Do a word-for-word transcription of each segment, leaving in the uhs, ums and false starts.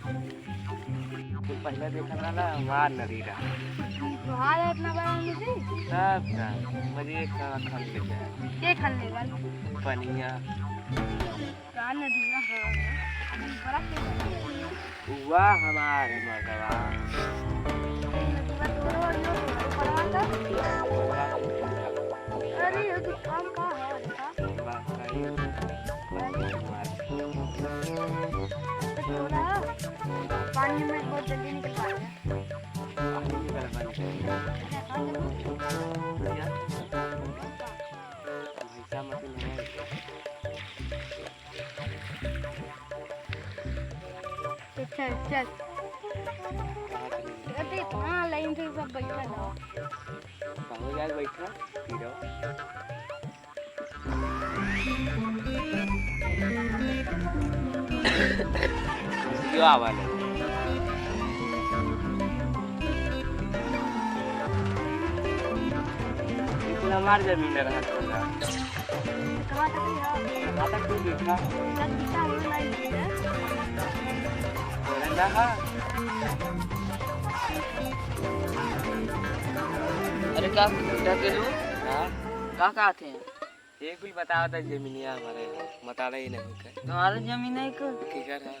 तू पहले देखा था ना, हमार नदी रहा। तोहार है इतना बड़ा नदी? तब का, मजे एक साथ खन ले जाए। के खन ले बा? पनिया। का नदी रहा? बड़ा के बा? उवा हमार है मगवा। नदीवा तोरो और यो तोरो, पड़वा का? अरे, ये तो काम का है, देखा? बस, सही। बस, बस, बस। तो थोड़ा पानी में बहुत जल्दी निकल पाएगा। पानी निकल पाएगा। अच्छा, कहाँ जमा? भैया, भैंसा मत ले। अच्छा, चल। कहाँ चले? अरे, इतना लाइन से सब बैठा ना। कहाँ जाके बैठा? पी रहो। यो आवा ले। ये कुल हमार जमीन रहा था। कहाँ तक है? कहाँ तक तू देखा? तब दिखा हो नहीं है। अरे ना, हाँ। अरे का ढकेलू? हाँ? का कहते हैं? ये कुल बतावा था जमीनिया हमारे, बताना ही नहीं का। तुम्हारे जमीन है का? केकर है?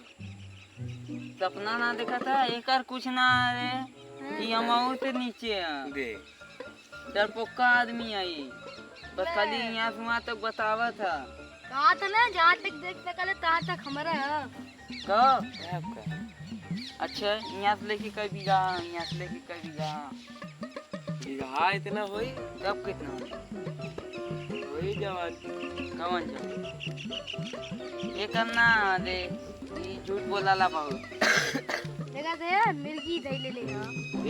सपना ना देखा था, एकर कुछ ना रे। हाँ। ये हम से नीचे हैं। दे। डरपोका आदमी है ये। बस बे। खाली यहाँ से वहाँ तक बतावत है। कहा था ना, जहाँ तक देख सकले, तहाँ तक हमारा है। का? है आपका। अच्छा, यहाँ से लेके कै बीघा, यहाँ से लेके कै बीघा? बीघा इतना होई? तब कितना होई? वही जवान। कौन जवान? ये करना दे, ये झूठ बोलाला बहुत। देखा थे, मिर्गी धई ले लेगा।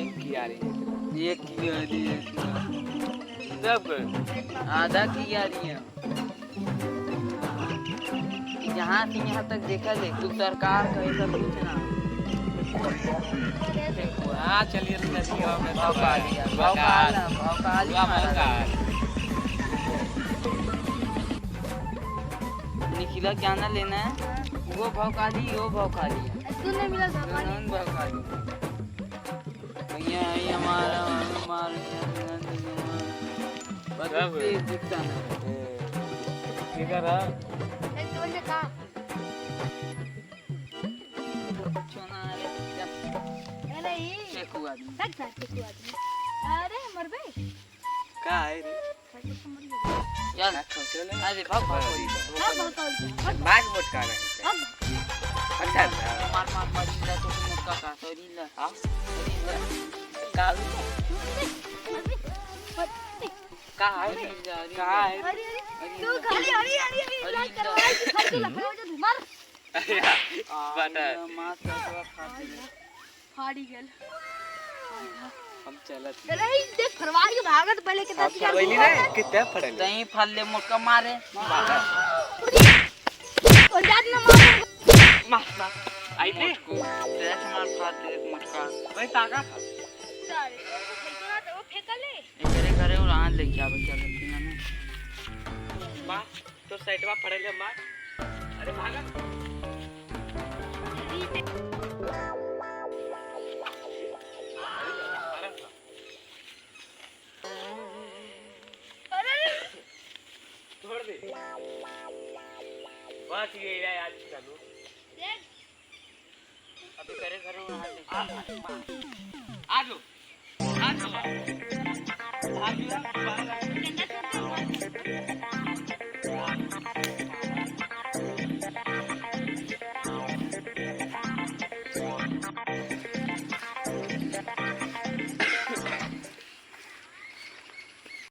एक कियारी। एक कियारी है। तब कर। आधा कियारी है। यहाँ से यहाँ तक देखा ले, तू सरकार कहे सब कुछ ना। हाँ, चलिए, नदी में भौकाली है, भौकाल, भौकाली वाह, मारा। भौकाल। निखिला क्या ना लेना है, वो भौकाली, वो भौकाली है। तू नहीं मिला भौकाली। दोनों भौकाली। भैया, ये हमारा, हमारा, हमारा, बस क्या इससे बोले? दिखता ना। ए, ठीक है ना? एक तो बंदे का? कुछ ना, अरे, क्या? अरे, ये फेंकू आदमी। हट, हट, फेंकू आदमी। अरे, मरबे। का है रे? चल। अरे, भाग, भाग, भाग। भाग, भाग, भाग, भाग। भाग मोटका नहीं। भाग। अच्छा, मार, मार, मार, इला तो मोटका का, सॉरी, इला। हाँ? सॉरी, इला। का हुआ? का है? अरे, अरे, का है? अरे, अरे, अरे, तू खाली, अरे, अरे, अरे, अरे, इलाज इला। करवाई, खाली लफड़ा हो जा, मार। अरे, यार, आ, बता। इला, मार, मार, मार, मार। फाड़ी गेल। हम चलत ही। अरे, देख, फरवारी के भागत पहले के आप दस हजार फरवैली रुपया नहीं, है। कितना फड़ल? तहीं फल ले मोटका मारे। मार। और जात ना मार। मार, मार। आई ले। मोटको, तेरे से मार फाड़ दे मोटका। भाई, ताका खा। सारे, वो फेंको ना, तो वो फेंका ले। एकरे घरे और आन लेके आवे, क्या करती है ना? मार। तो साइडवा पड़े ले मार। अरे भागा। अरे। छोड़ दे। बस ये यार, आज चलो। देख। अबे करे घर में आ, आ, आ जाओ। आ जाओ। आ जाओ।